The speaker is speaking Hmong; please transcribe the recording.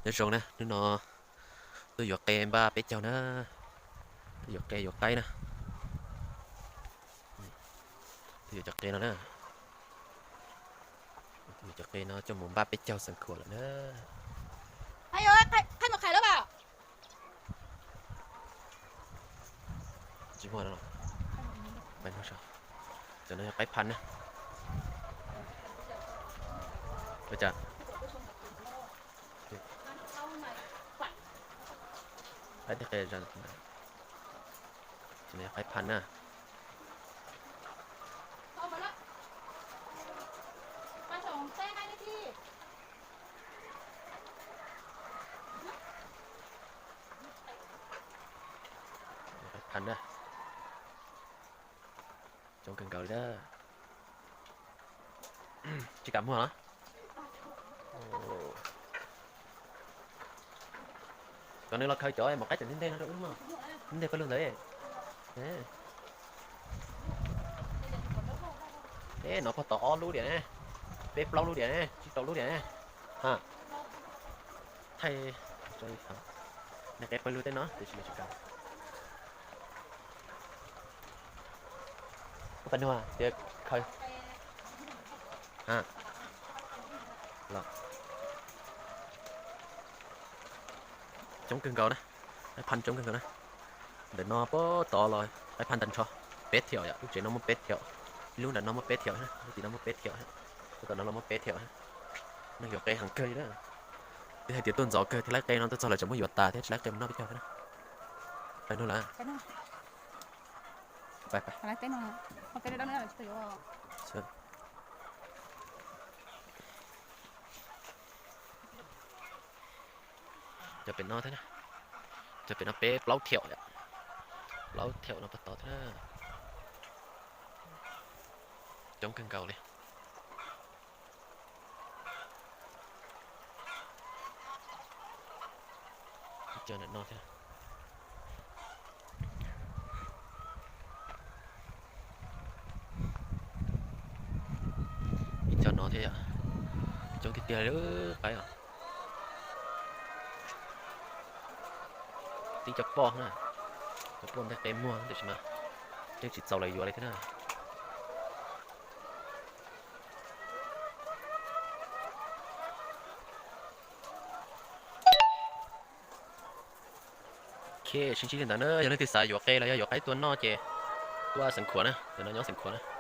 Nyob zoo na, hnub no tuaj yuav qe npaj peb caug na, tuaj yuav qe yuav qaib na, tuaj yuav cov qe no na, tuaj yuav cov qe no coj mus npaj peb caug xeev khuam lawm na. Tsis muaj no, cov no yog qaib phan na. Qaib, cov no yog qaib phan na. Coob kawg nkaus li. Tsis kam muag los? Kom nws los khaws cov maum qaib cov ntej ntej no rau wb mog. Ntej pawg lug ntawd. E, no puag tom ob lub diam ne, peb plaub lub diam ne, tsib rau lub diam ne. Ha, thaij, nws qe pawg lug tej no tiam sis nws tsis kam. Pab nug tias khaws. Coob kawg nkaus na, qaib phan coob kawg nkaus na. Ntawm no puag tod los qaib phan tag nrho, peb thiaum yom, lub tsev no muaj peb thiaum, ib lub nram no muaj peb thiaum, lub tim no muaj peb thiaum, lub tom no los muaj peb thiaum. Neeg yuav qe heev kawg li na. Twb hais tias tuaj ntxov kawg thiaj laib qe no, tuaj txog lawv tseem muab yuav tas thiab tsis laib qe mus noj peb caug thiab na. Pab nug lawm. Cov pem no thiab, cov pem no peb plaub thiaum yom, plaub thiaum no puag tod thiab. Coob kawg nkaus li. Cov ntawm no thiab, ib co no thiab yom, coob tiag tiag li qaib os. Tib co poj na, cov poj ntawd qe muag tiam sis mas yeej tsis txaus lawv yuav li thiab na. Ok, sib ntsib li ntawd na, yog leej twg xav yuav qe los yog yuav qaib tuaj noj ces tuaj Xeev Khuam na, ntawm no nyob Xeev Khuam na.